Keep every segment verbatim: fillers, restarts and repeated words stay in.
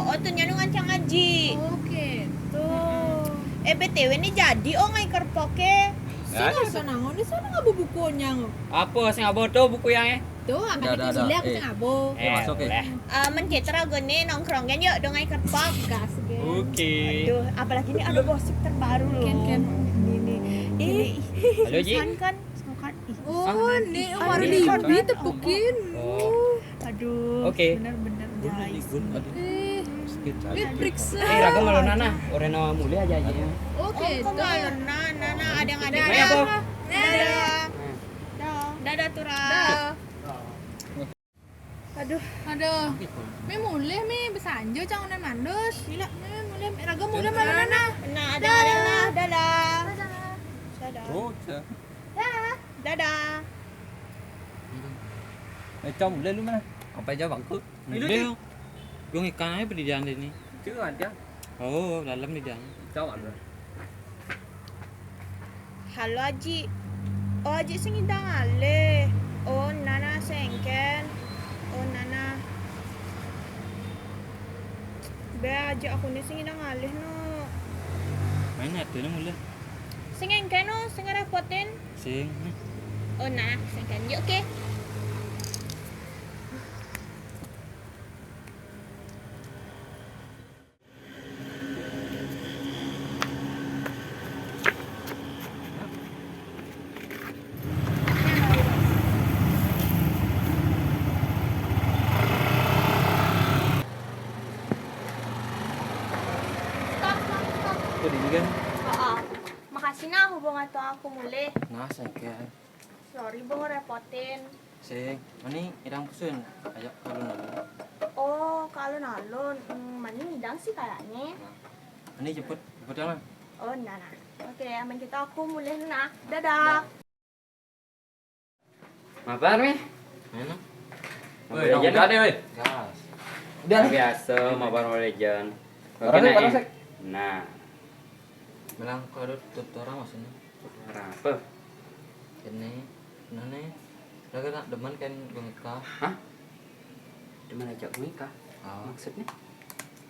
Oh, tu nyanu ngancang ngaji. Oke, tu. Eh, B T W ni jadi, oh, ngai kerpoke. Sing ada nangon ni, sana ngabo bukunya. Apa sing abo tu buku yang eh? Tu, apa Dah, kita dah, dah. Sila aku Eh. Sing abo. Eh, masuk, eh. Eh, men kita ragu ni nongkrong kan yuk, dongai kerpok. Gas, geng. Oke. Aduh, apalagi ni ada gosip terbaru loh. Ken, ken. Ini, ini. Ih, Halo, Ji. Susan kan? Suka kan? Ih, Oh, Susan. Ni Ih, baru ada di Susan. Tepukin. Oh. Aduh, Oke. Bener-bener, guys. Eh, Sakit, sakit. Periksa. Eh, raga malu nana. Orang nama mulai aja aja ya. Oke, Oh, kok tuh. Malu nana, nana, ada yang ada. Mai apa? Dadah. Dadah. Dadah, Tura. Dah. Aduh. Aduh. Mi mulih, mi besanjo cang unan mandus. Gila. Mi mulih, raga mulih malu nana. Nah, ada, ada lah. Dadah. Dadah. Dadah. Oh, cak. Dah. Dadah. Eh, cang mulih lu mana? Sampai jauh bangku. Ini lu, Cik. Gung ikan aja berdiri di sini. Cik, ada. Oh, dalam di dalam. Cang ada. Halo, Aji. Oh, Aji sing ngidang alih. Oh, nana sengken. Oh, nana. Be, Aji aku ni sing ngidang alih, no. Main ada, no, mulai. Sing engken, no, sing ngerepotin. Sing. Oh, nah, sengken. Yuk, oke. Stop, stop, stop. Kok dingin kan? Heeh. Makasih nah hubungan tuh aku mulih. Nah, sengke. Sorry, Bang, ngerepotin. Sing, mani irang pusun. Ayo, kalun-alun. Oh, kalun-alun. Hmm, mani ngidang sih kayaknya. Nah, mani jemput, jemput ya, Mang. Oh, nah, nah. Oke, aman kita aku mulih nah. Dadah. Dah. Mabar, Mi. Mana? Woi, Mobile Legend, udah deh, woi. Gas. Udah nih. Biasa, Mobile Legend. Parah, Oke, sih, nah, parah, eh. Sih. Nah. Bilang kalau tutur orang maksudnya. Orang apa? Ini, nah nih. Lagi nak demen kan Gung Ika. Hah? Demen aja Gung Ika? Oh. Maksudnya?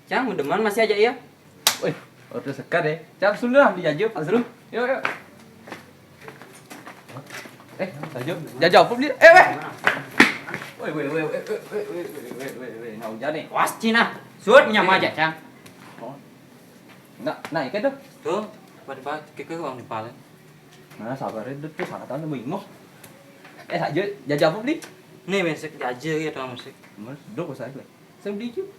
Cang, demen masih aja iya? Wih, order sekat eh. Cap sudah dijajah Pak Seru. Yuk, yuk. Eh, jajah. Jajah apa beli? Eh, weh. Weh, weh, weh, weh, weh, weh, weh, weh, weh, weh, weh, nggak hujan nih. Was Cina. Sud nyama aja, Cang. Oh. Nah, nah, ikan tuh. Tuh, tiba-tiba kike uang di palen. Nah, sabar itu tuh sangat anu bingung. Eh, saja jajah apa beli? Nih, mesek aja ya, tuh mesek. Mas, dok saya. Saya beli juga.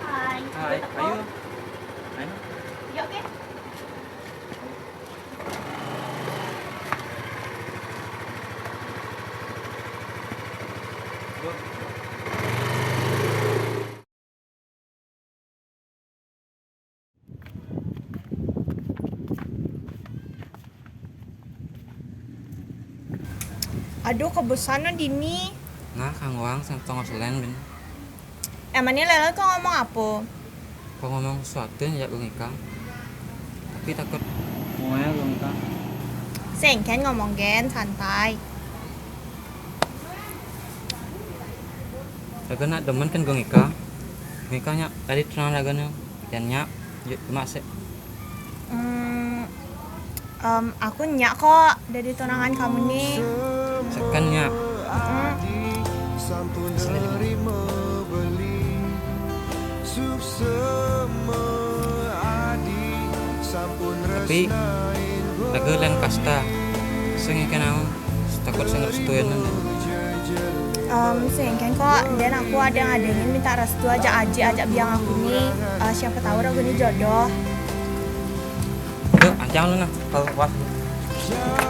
Hai, Hai, udah teko? Ayo. Ayo. Yuk, oke. Aduh, kebosanan dini. Nah, kang wang sing tongos len bin. Emangnya Lela kau ngomong apa? Kau ngomong sesuatu ya Gung Ika. Tapi takut. Ngomongnya Gung Ika. Sengken ngomong gen santai. Laga nak demen kan Gung Ika. Gung Ika nyak tadi tenang laganya. Jangan nyak, yuk cuma sih. Hmm, em, aku nyak kok dari tunangan kamu nih. Sekan nyak. Hmm. Tapi laga lain kasta. Sing ikan aku. Takut sing restuin. Em, sing kan kok, dan aku ada ngadengin minta restu aja aja aja biang aku nih. Eh, siapa tahu aku nih jodoh. Tuh, ancang lu nah, kalau kuat. Jalanang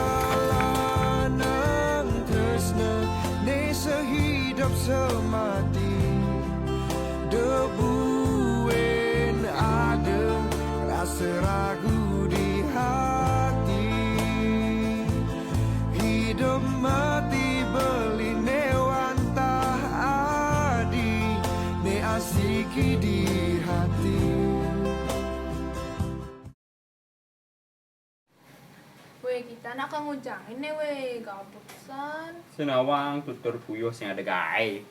tresna ne sehidup semati. Debuin ada rasa ragu di hati. Hidup mati beli ne wantah adi, ne asiki di hati. Weh, Ki. Anak kang nguncangin ne wé, gabut san. Sinawang tutur puyuh sing ada gaé.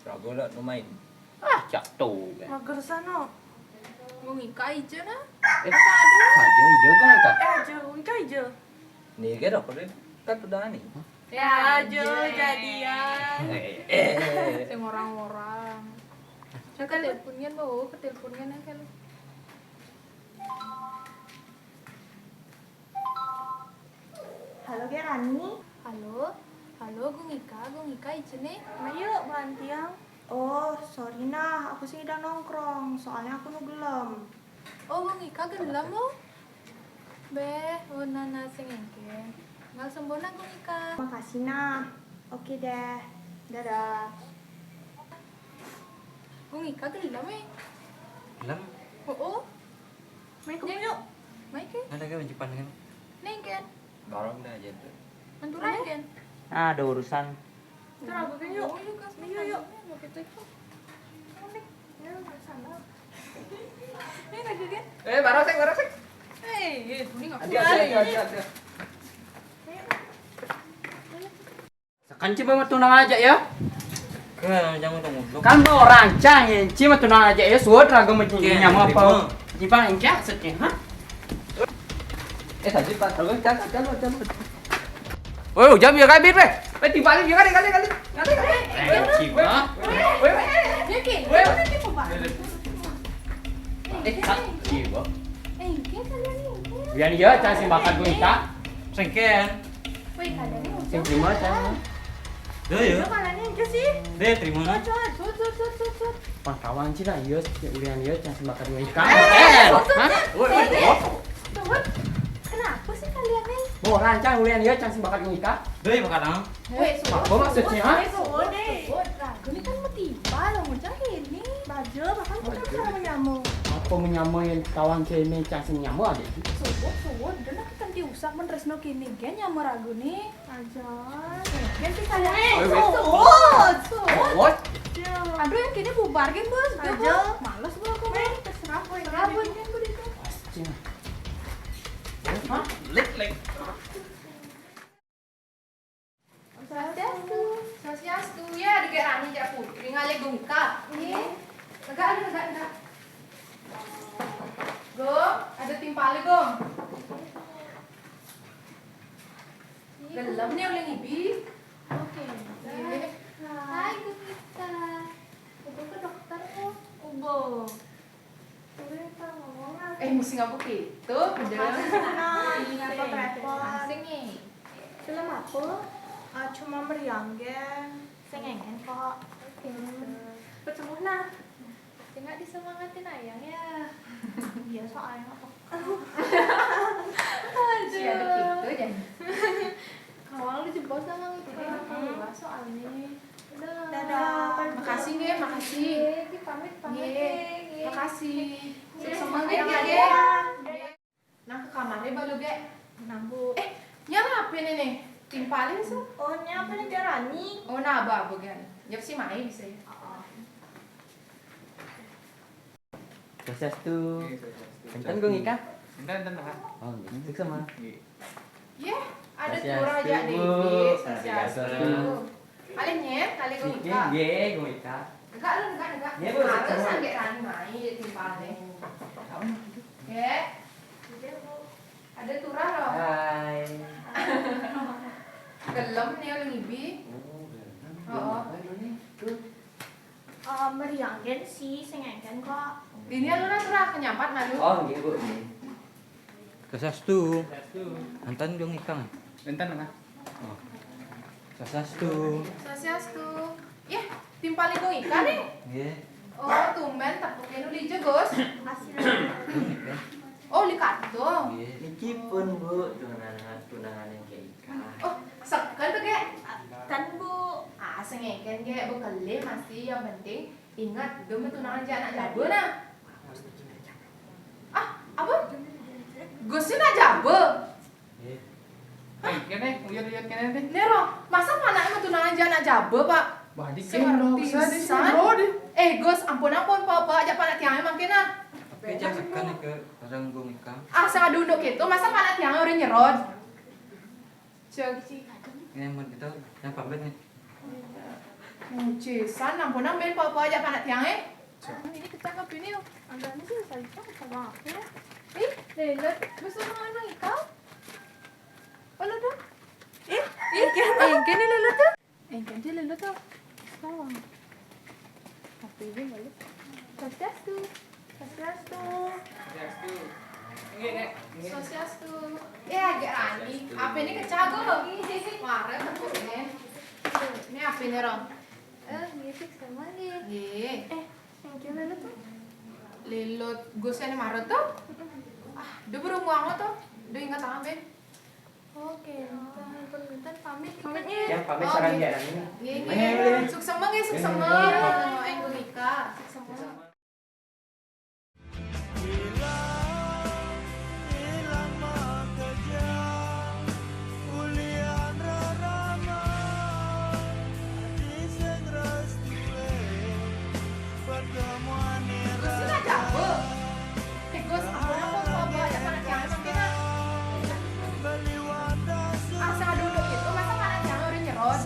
Raga lah nu main. Ah, cak tu. Mager san, no. Gung Ika ija nah. Eh, saja ija Gung Ika. Eh, aja, Gung Ika ija. Nih, kira apa deh? Kan udah nih. Ya, aja jadian. Eh, eh. Sing orang-orang. Saya ke telepon kan, bawa ke telepon kan, kan. Halo, Gerani. Halo. Halo, Gung Ika, Gung Ika, ijene. Ayo, Bantiang. Oh, sorry nah, aku sih udah nongkrong, soalnya aku nu gelem. Oh, Gung Ika gelem, oh. Beh, oh, nana sing engken. Ngal sembona, Gung Ika. Makasih nah. Oke deh. Dadah. Gung Ika gelem, eh. Gelem? Oh, oh. Main ke yuk. Main ke? Ada kan mencipan kan? Neng kan? Dorong dah aja tuh. Menturan kan? Ada urusan. Terus aku kan yuk. Yuk, yuk, yuk. Mau kita ikut. Nek, ya, sana. Ini lagi kan? Eh, barosek, barosek. Eh, ini nggak. Ada, ada, ada, ada, ada. Kan cuma tunang aja ya. Kan jangan dong goblok. Kan bawa rancang ya, cuma tunang aja ya, suat raga mencingginya mau apa? Jipang engkak sedih, ha? Eh, tadi Pak, kalau kan, kan, kan. Woi, jam ya kabir, weh. Weh, tiba lagi, kali, kali, kali. Kali, kali. Eh, cuma. Weh, weh. Weh, weh. Eh, tak, cuma. Biar dia cang sing bakat gue tak. Sengken. Wih, kadang ini sing terima cang. Yo, yo. Itu kalanya enggak sih? Deh, terima. Cot, cot, cot, cot, cot, cot. Pangkawan cina, iya, ulian iya, cang sing bakat gue tak. Eh, eh, hah? Woi, woi, woi. Tunggu. Kenapa sih kalian nih? Mau rancang ulian iya, cang sing bakat gue tak. Deh, bakat apa? Weh, apa maksudnya, ha? Weh, suwun deh. Suwun, ragu ini kan mau tiba loh, ngucap ini. Baja, bahkan kita cara menyamuk. Apa menyamuk yang kawan kene cang sing nyamuk ada? Suwun, suwun, dan aku kan diusah men Resno kini, gen nyamuk ragu nih. Aja. Gen sih kalian. Eh, weh, weh. Suwun, suwun. Suwun? Ya. Aduh, yang kini bubar, gen, Bos. Aja. Males gua, aku. Weh, terserah, weh. Terserah, weh. Gen, gua di itu. Pasti. Hah? Lek, lek. Swastiastu. Swastiastu. Ya, dikira Rani jak Putri ngalih gungkap. Iya. Tegak, tegak, tegak. Gong, ada timpalé, Gong. Gelem nih oleh ngibi. Oke. Iya. Hai, Gong Ika. Ubo ke dokter, Gong. Ubo. Eh, mesti ngapa gitu? Udah. Makasih, Nak. Iya, apa kreatif? Sing nih. Film apa? Ah, cuma meriang, geng. Sing engken kok. Oke. Percuma, nah. Tengok disemangatin ayang ya. Iya, soalnya apa? Aduh. Si ada gitu, Jan. Kawang lu jebos sama gitu. Iya, soalnya. Dadah. Dadah. Makasih, nggih, makasih. Nggih, pamit, pamit, nggih. Makasih. Iya. Semangat ya, nggih. Nang ke kamarnya balu, ge. Nang, Bu. Eh, nyala apa nih, nih? Timpalin, so. Oh, nyapa nih, Rani? Oh, nah, apa, apa, gen? Nyap si Mai bisa ya. Swastiastu. Nggih, swastiastu. Enten, Gung Ika? Enten, enten, Pak. Oh, nggih. Sukses, Mas. Nggih. Yeh, ada curah aja nih. Swastiastu, Bu. Swastiastu. Alih nyet, alih Gung Ika. Nggih, Gung Ika. Enggak, lu enggak, enggak. Nggih, Bu, harus sukses. Sampai Rani main di timpal deh. Tahu nih. Nggih. Ada turah loh. Hai. Gelem nih, oleh ngibi. Oh, gelem. Oh, oh. Ayo nih, tuh. Eh, meriang gen sih, sing engken kok. Ini anu lah, kenyapat malu. Oh, nggih, Bu, nggih. Swastiastu. Swastiastu. Enten dong ikang. Enten, Mas. Oh. Swastiastu. Swastiastu. Yeh, timpal ibu ikan nih. Nggih. Oh, tumben tepuknya nu lija, Gus. Hasil. Oh, li kartu. Nggih. Niki pun, Bu, tunangan, tunangan yang kayak Oh, seken tuh, Gek? Ten, Bu. Ah, sing engken, Gek, Bu, kelih masih, yang penting ingat, gem tunangan aja anak jago, nah. Ah, apa? Gus ini anak jago? Eh, kene, uyut-uyut kene deh. Nero, masa panaknya tunangan aja anak jago, Pak? Wah, di sing ngerti dong, saya di sini, san. Bro, deh. Eh, Gus, ampun, ampun, Pak, Pak, aja panak tiangnya makin, nah. Tapi jangan seken ke orang Gung Ika. Ah, sing ada unduk itu, masa panak tiangnya orang nyerod? Cok, cik, kadang. Ini mun gitu, yang pamit nih. Mucisan, ampun, ambil apa-apa aja anak tiang, eh. Ini kecak apa ini, yo? Agak ini sih, saya kecak apa ya? Ih, lelet, besok mana ikau? Mana tuh? Eh, eh, kan? Eh, kan ini lelet tuh. Eh, kan dia lelet tuh. Sawang. Tapi dia lelet. Swastiastu. Swastiastu. Swastiastu. Nggih, Nek. Nggih. Swastiastu. Eh, agak rani. Apa ini kecago? Marah tepuknya. Ini apa ini, Rom? Eh, nggih, fix sama nggih. Nggih. Eh, yang kira lelet tuh. Lelet, gue sih marah tuh. Ah, dia baru muang tuh. Dia ingat amin. Oke, Intan, Intan pamit. Pamit, Intan. Ya, pamit. Oh, sareng nggih. Jarang ini. Nggih, nggih. Ayo, ayo, ayo. Suksema nggih, suksema. Nggih, nggih. Oh, Ibu Nika, suksema. Gusti ngajak, Bu. Tikus, ampun, aku mau bawa aja panas jangan sampai nak. Asal duduk itu, masa panas jangan udah nyerot.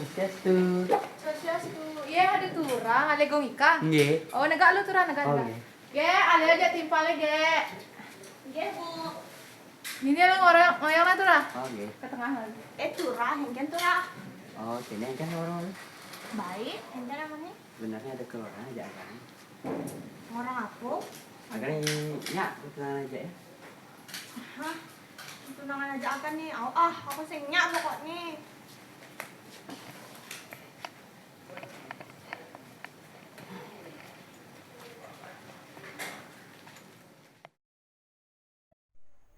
Swastiastu. Swastiastu. Iya, ada turah, ada Gong Ika. Nggih. Oh, negak lu turah, negak, oh, negak. Nggih. Nggih, ada aja timpalnya, nggih. Nggih, Bu. Ini lo ngoyong, ngoyong lah turah. Oh, nggih. Ke tengah lagi. Eh, turah, hengken turah. Oh, sini hengken orang lu. Baik, hengken namanya. Sebenarnya ada keluarga aja kan. Orang apa? Agak ini nyak, kenalan aja ya. Hah? Tunangan aja akan nih. Au, ah, aku sing nyak pokoknya.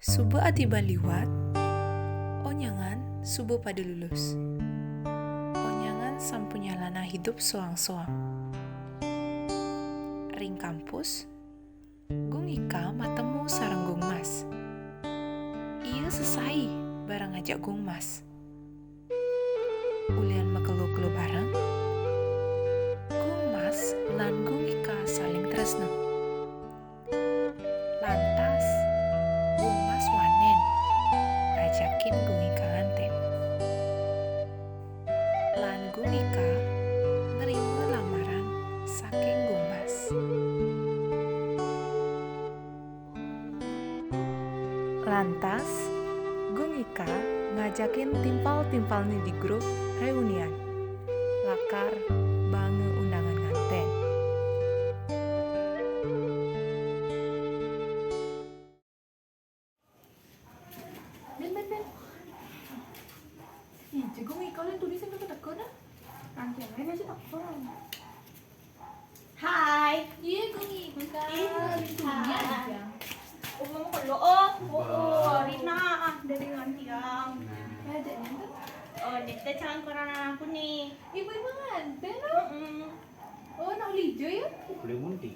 Suba atiban liwat, onyangan suba pada lulus. Onyangan sampun nyalana hidup soang-soang. Ring kampus, Gung Ika matemu sareng Gung Mas. Ia sesai bareng ajak Gung Mas. Ulian makelo-kelo bareng, Gung Mas lan Gung Ika saling tresna. Lantas, Gung Mas wanen ngajakin Gung Ika nganten. Lan Gung Ika nrima lamaran saking Gung Mas. Lantas, Gung Ika ngajakin timpal-timpalne di grup reunian. Lakar baanga undangan nganten. Ben, ben, ben. Ih, jago ngikal yang tulisan kata teko nah. Nanti yang lain aja teko. Hai. Iya, gue ngikut. Ih, hai. Umum kulo, oh, oh, oh, Rina, ah, dari ngantiang. Nah. Ya, jadi itu. Oh, dia calon koran aku nih. Ibu emang nganten, oh? Mm-mm. Oh, nak beli hijau ya? Beli munti.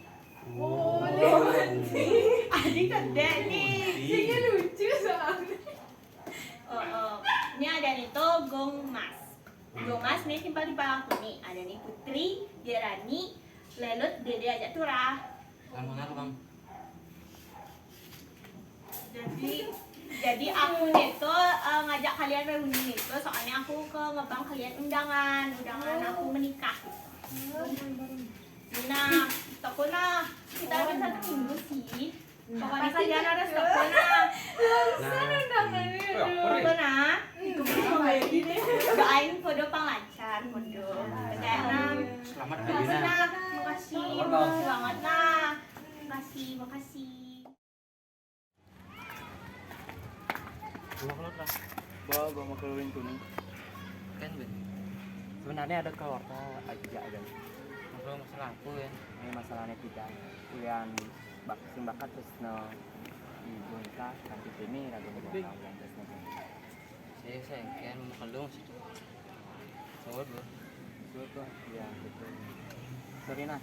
Oh, beli munti. Adik kedek nih. Sini lucu soalnya. Oh, oh. Ini ada nih tuh Gong Mas. Gong Mas nih timpal-timpal aku nih. Ada nih Putri, Jerani, Lelut, Dede aja tuh rah. Kamu kenapa, Bang? Jadi, jadi aku nih tuh, eh, ngajak kalian reuni nih tuh, soalnya aku ke ngebang kalian undangan, undangan aku menikah. Nah, toko nah, kita kan satu minggu sih. Pokoknya kalian harus toko nah. Langsung undangannya, aduh. Toko nah, ikut sama ini deh. Doain podo pang lancar, podo. Percaya nah. Selamat, Dina. Makasih. Selamat, Bang. Selamat nah. Makasih, makasih. Gua mau keluar, Bang. Gua, gua mau keluarin tuh nih. Kan, Ben. Sebenarnya ada keluarga aja ada. Ngobrol masalah apa, Ben? Ini masalahnya kita. Ulian bak-, sing bakat terus no di Bunka, nanti sini, ragu di Bunka, ulian terus no. Saya, saya kan mau kelung situ. Sorry, Bro. Sorry, Bro. Ya, betul. Sorry, nah.